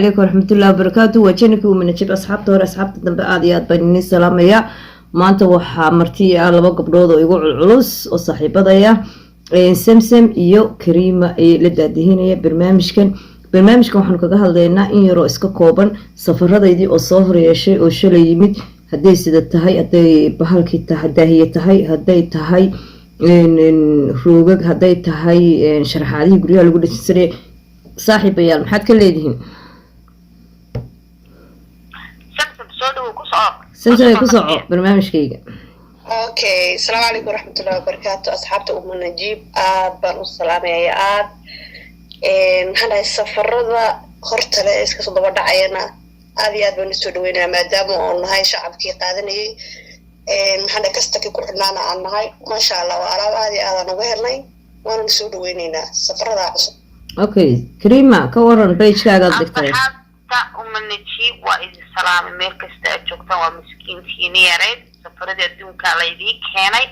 Calaykum waraxmatullahi wabarakaatu. Waa channelkii Uma Najiib. Asxaabta hore, asxaabta dambe, aada iyo aad baan idin salaamayaa. Maanta waxaa marti ah laba gabdhood oo igu culculus oo saaxiibadaya, Samsam iyo Kariima, ayay la daadihinaya barnaamijkan. Barnaamijkan waxaanu kaga hadlaynaa in yaroo iska kooban safaradaydii oo soo horyeeshay oo shalay yimid, hadday sida tahay, hadday bahalkii tahay, daahiye tahay, hadday tahay roogag, hadday tahay sharaxaadihii guryaha lagu dhejinsanayay. Saaxiibayaal, maxaad ka leedihiin? Samsam, soo dhawow, ku soco. Samsam, ku soco barnaamijkayga. Okay, asalaamu calaykum waraxmatullahi wabarakaatu. Asxaabta Uma Najiib aad baan u salaamaya. Aad maxaan dhahay, safarada hortale ee iska soo daba dhacayana aad iyo aad baan usoo dhaweynaya, maadaama oon nahay shacabkii qaadanayay, maxaan dhahay, kastakii ku xidhnaana aan nahay. Maasha Allah, waa alaab aad iyo aadaan uga helnay, waanana soo dhaweyneynaa safarada cusub. Okay, Karima, ka waran pagekaagaad dhigtay? Asxaabta Uma Najiib, waa idin salaamay meel kasta aad joogtaan. Waa miskiintiini yareyd. Safaradii adduunkaa laydii keenay.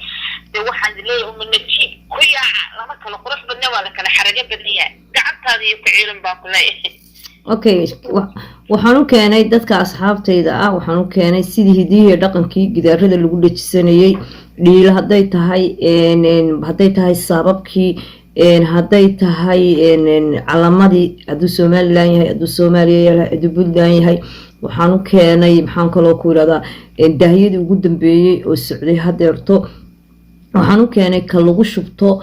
Dee waxaan idin leeyahay, Uma Najiib ku yaaca. Lama kala qurux badna, waa la kala xarago badan yahay. Gacantaada iyo ku ciilan baan ku leeyahay. Okay, waxaan u keenay dadka asxaabtayda ah, waxaan u keenay sidii hidihii dhaqankii gidaarada lagu dhejisanayay, dhiilo hadday tahay, hadday tahay saababkii, hadday tahay calamadii, hadduu Somaliland yahay, hadduu Soomaaliya yahay, hadduu Puntland yahay. Waxaan u keenay, maxaan kaloo ku yidhahdaa, daahiyadii ugu dambeeyey oo socday hadeerto. Waxaan u keenay ka lagu shubto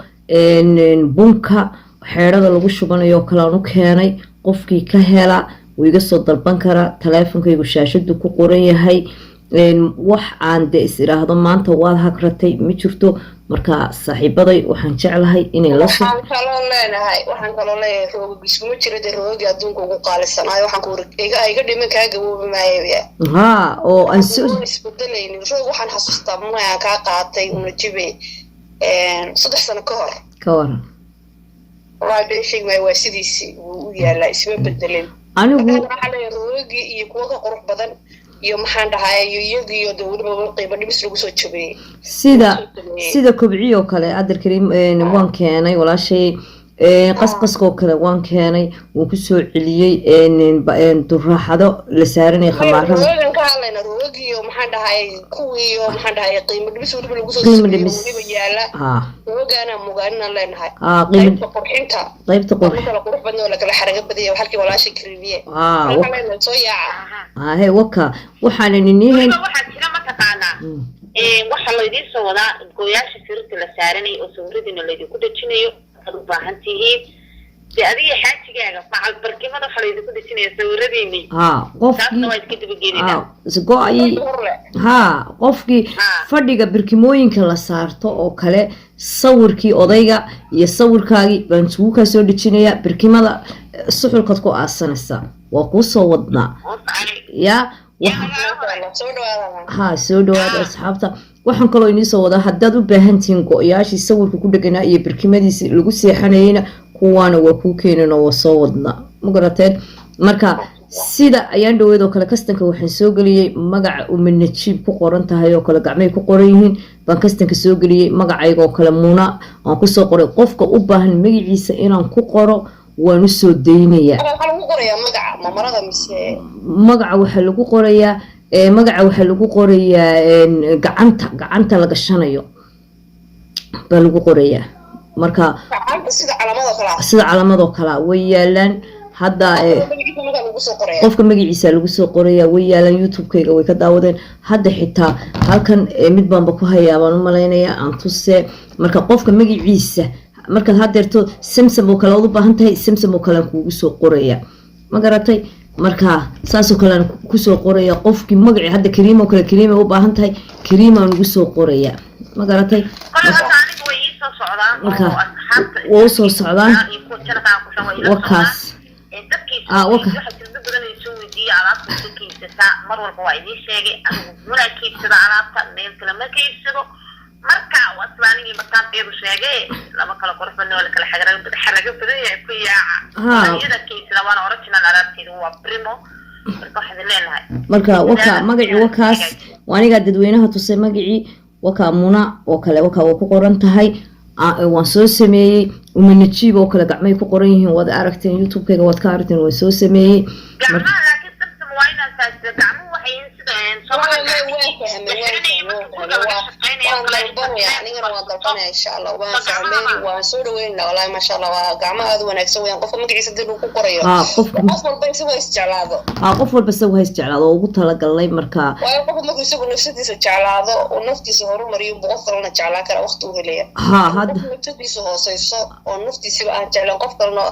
bunka, xeedhada lagu shubanayo kale aan u keenay. Qofkii ka hela wuu iga soo dalban karaa, taleefonkaygu shaashadu ku qoran yahay. Wax aan de is idhaahdo maanta waad hagratay ma jirto. Marka saaxiibaday waxaan jeclahay inay la soo Waxaan kaloo leeyahay, roogag iskuma jira dee, roogagii adduunka ugu qaalisanaayo. Waxaan ku iga iga dhiman kaa gaboobi maayo. Haa, oo aan soo Isbedelaynin roog. Waxaan xasuustaa mayaan kaa qaatay, Uma Najiibe, 3 sano ka hor. Ka waran? Wallahi been sheegi maayo, waa sidiisii wuu u yaalaa, isma bedelin. Anigu waxaa leeyahay roogagii iyo kuwa ka qurux badan iyo, maxaan dhahay, iyo iyagiyo de weliba qiimo dhimis lagu soo jabiyey. Sida kobciyo kale, Adar Kariim, waan keenay walaashay. Qasqaskoo kale waan keenay, waan kusoo celiyey. Duraaxado la saaranaya khamaarada. Roogagan ka hadlayna, roogagiyo, maxaan dhahay, kuwiiyo, maxaan dhahay, qiimo dhimis weliba lagu soo Qiimo sameeyey dhimis. Weliba yaala roogana mugaaninaan leenahay. Qiimo Qaybta qurxinta. Qaybta qurx. Lama kala qurux badna oo lakala xarago badanya, halkii walaasha Kariimiye. Waxaan leenahay soo yaaca. He, waka waxaana ninihayn. Weliba waxaa jira, mataqaanaa, waxaa laydiin soo wadaa gooyaasha sirta la saaranayo oo sawiradiina laydinku dhejinayo. Waxaad u baahan tihiin dee adiga xaajigaaga macal barkimada waxaa laydinku dhejinaya sawiradiinii. Taasna Qofkii waa iska dabagelinaa. Go-ay. Horle. Qofkii fadhiga birkimooyinka la saarto oo kale, sawirkii odayga iyo sawirkaagii baan isugu kaa soo dhejinayaa. Birkimada suxulkaad ku aasanaysaa, waa kuu soo wadnaa yaa. Soo dhawaada. Ha, soo dhawaada asxaabta. Waxaan kaloo inii soo wadaa, haddaad u baahan tihiin go-yaashii sawirka ku dheganaa iyo birkimadiisi lagu seexanayeyna, kuwaana waa kuu keenan oo waa soo wadnaa, ma garateen? Marka sida ayaan dhaweed oo kale, kastanka waxaan soo geliyey magaca Uma Najiib ku qoran tahay oo kale, gacmay ku qoran yihiin baan kastanka soo geliyey. Magacayga oo kale, Muna, aan kusoo qoray. Qofka u baahan magaciisa inaan ku qoro, waan usoo daynayaa. Waxaa lagu qorayaa magaca mamarada mise? Magaca waxaa lagu qorayaa magaca waxaa lagu qorayaa gacanta la gashanayo baa lagu qorayaa marka. Gacanta sida calaamado kale ah? Sida calaamadoo kalea way yaalaan hadda. Magaciisa markaa lagu soo qoraya? Qofka magaciisa lagu soo qorayaa. Way yaalaan, YouTube-kayga way ka daawadeen. Hadda xitaa halkan mid baanba ku hayaa baan u malaynayaa, aan tuse. Marka qofka magaciisa markaad hadeerto Samsam oo kale ood u baahan tahay, Samsam oo kale aan kuugu soo qoraya, ma garatay? Marka saasoo kale aan kusoo qoraya qofkii magaci. Hadda Kariim oo kale, Kariima u baahan tahay, Kariimaan ugu soo qoraya, ma garatay? Kole horta aniga way ii soo socdaan. Marka, oo asxaabta waa usoo socdaan. iyo kuwa channelkaan ku shan way ila Wakaas. socdaan. Dadkii Waka. waxaa jira dad badan ay soo weydiiya alaabta ka kiibsataa. Mar walba waa idiin sheegay, anigu munaa kiibsada alaabta, meel kale ma kiibsado. Marka waa sida anigii markaan sheegay, lama kala qurux badna, waa la kala xarago badan yahay, ku yaaca. Iyada kiibsada waana original, alaabteedu waa primo. Marka waxaan idin leenahay Marka waka magacii, wakaas, waa anigaa dadweynaha tusay magacii. Waka Muna oo kale, waka waa ku qoran tahay. Waan soo sameeyey. Uma Najiib oo kale gacmay ku qoran yihiin, waad aragteen, YouTube-kayga waad ka aragteen, waan soo sameeyey. Gacmaha laakiin Samsam waa inaad fahamto, gacmuhu waxay yihiin sida Waan fahmay, waan fahmay, waan dalbanaya, anigana waan dalbanaya, insha Allah. Waan fahmay, waan soo dhaweynaa. Wallahi, maasha Allah, waa gacmo aad u wanaagsan weeyaan. Qofka magaciisa dib uu ku qorayo. Haa, qofka Qof walba isagoo isjeclaado. Haa, qof walba isagu ha isjeclaado oo ugu talagalnay marka. Waayo, qofku markuu isagu nafsadiisa jeclaado oo naftiisa horumariyo buu qof kalena jeclaan kara, waqti u helaya. Haa, hadda Qof nafsadiisa hooseyso oo naftiisiba aan jeclayn, qof kalena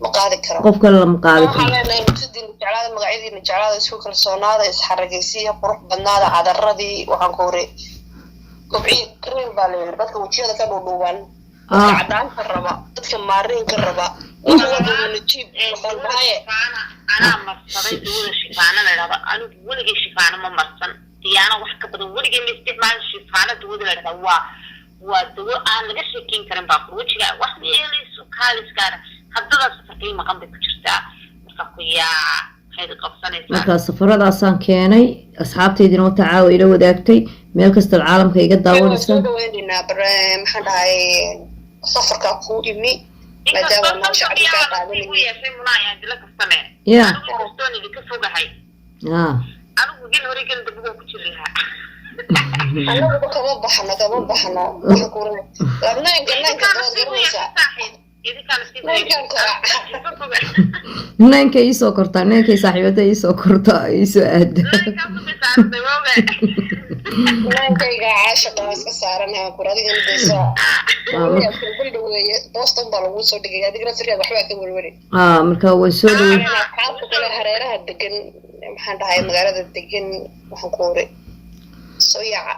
ma qaadi karo. Qof kale lama qaadi Waxaan karo. leenahay nafsadiina jeclaada, magacyadiina jeclaada, isku kalsoonaada, isxaragaysiya, qurux badnaada. Cadaradii waxaan ku hore kobciye cream baa la yidhi, dadka wejiyada ka dhuudhuuban, dadka cadaanka raba, dadka maariinka raba, wax walba Najiib waxaan dhahaye. Anaa marsaday dawada Shifaana la idhahdo. Anigu weligay Shifaana ma marsan, Diyaana wax ka badan weligay ma isticmaalin. Shifaana dawada la idhahda waa dawo aan laga sheekeyn karin baa wejiga wax ma yeelayso, kaaliskaana haddada safarkii maqan bay ku jirtaa. Marka ku yaaca, maxayd qabsanaysaa? Marka safaradaasaan keenay, asxaabtaydina wata caawa ila wadaagtay, meel kastaad caalamka iga Waan soo daawanaysaan. dhaweynaynaa. Maxaan dhahay, safarkaa kuu imi maadaama noo shacbi kaa qaadanayay. Yeeshay munaayaan dila kastame. Anigu kastoon idinka fogahay. Anigu gel hore gel dambe waan ku jiri lahaa. Annaguba kama baxno, kama baxno. Waxa kula naanka naanka waad garanaysaa. Naankan koraa. Neenka iisoo kortaa, neenkay saaxiibada iisoo kortaa, iisoo aada. Naankayga caashaqa waa iska saaranahay kur adigana daysaa dhaweeye. Boston baa lagu soo dhigay, adigana sirkaad waxbaa ka welweli. Ah, marka waan soo dhawey. Asxaabta kale hareeraha degan, maxaan dhahay, magaalada degan, waxaan ku uri soo yaaca.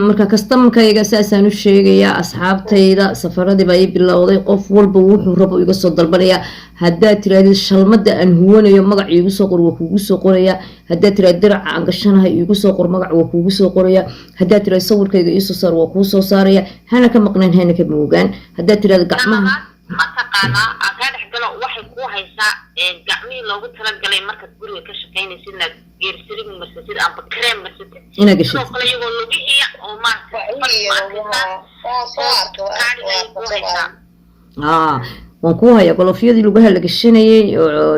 Marka customerkayga saasaan u sheegayaa. Asxaabtayda, safaradii baa ii bilowday. Qof walba wuxuu rabo iga soo dalbanayaa. Haddaad tirahdid shalmada aan huwanayo magac iigu soo qor, waa kuugu soo qorayaa. Haddaad tirahdid diraca aan gashanahay iigu soo qor magac, waa kuugu soo qorayaa. Haddaad tirahdid sawirkayga iisoo saar, waa kuu soo saaraya. Hana ka maqnayn, hana ka moogaan. Haddaad tirahdid gacmaha Mataqaanaa, aan kaa dhex galo, waxay kuu haysaa gacmihii loogu talagalay markaad guriga ka shaqaynaysid inaad geersirig marsatid amba kareem marsatid. Inaad gashid. Sidoo kale iyagoo lugihiya oo maaragtay. Waa soo arka, waa Qaaliga ay kuu haysaa. Aa, waan kuu hayaa golofyadii lugaha la gashanayay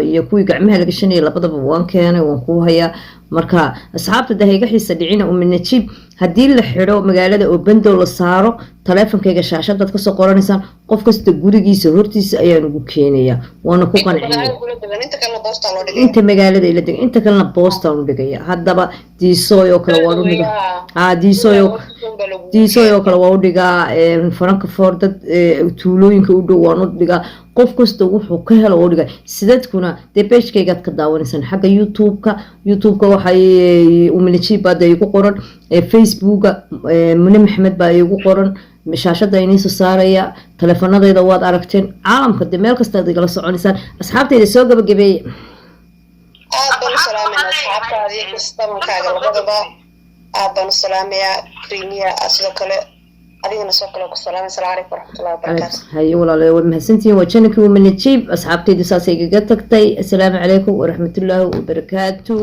iyo kuwii gacmaha la gashanayay, labadaba waan keenay, waan kuu hayaa. Marka asxaabta de hayga xiisa dhicina. Umi Najiib haddii la xidho magaalada oo bandow la saaro, taleefonkayga shaashadaad kasoo qoranaysaan. Qof kasta gurigiisa hortiisa ayaan ugu keenayaa, waana ku qancinaya. Inta kalena boostaa loo dhigaya. Inta magaalada ila degan, inta kalena boostaan u dhigaya. Haddaba Diisooy oo kale waan u dhigaa. Aa, Diisooy oo kale waa u dhigaa, Frankfurt dad tuulooyinka u dhow waan u dhigaa. Qof kasta wuxuu ka helo waa u dhigaa. Sidadkuna dee pagekaygaad ka daawanaysaan xagga YouTube-ka. YouTube-ka waxay Umi Najiib baa dee igu qoran, Facebooka Mune Maxamed baa igu qoran, shaashada iniin soo saaraya. Taleefanadayda waad aragteen. Caalamka dee meel kasta aad igala soconaysaan. Asxaabtayda soo gabagabeeye. Aad baan u salaamayna asxaabtaadii, customerkaaga labadaba aad baan u salaamayaa. Krimiya sidoo kale, adigana soo kale ku salaamay. Asalaamu calaykum waraxmatullahi wabarakaatu. Haye walaalayo, waad mahadsantihiin. Waa channelkii Umi Najiib. Asxaabtaydu saasay igaga tagtay. Assalaamu calaykum waraxmatullaahi wabarakaatu.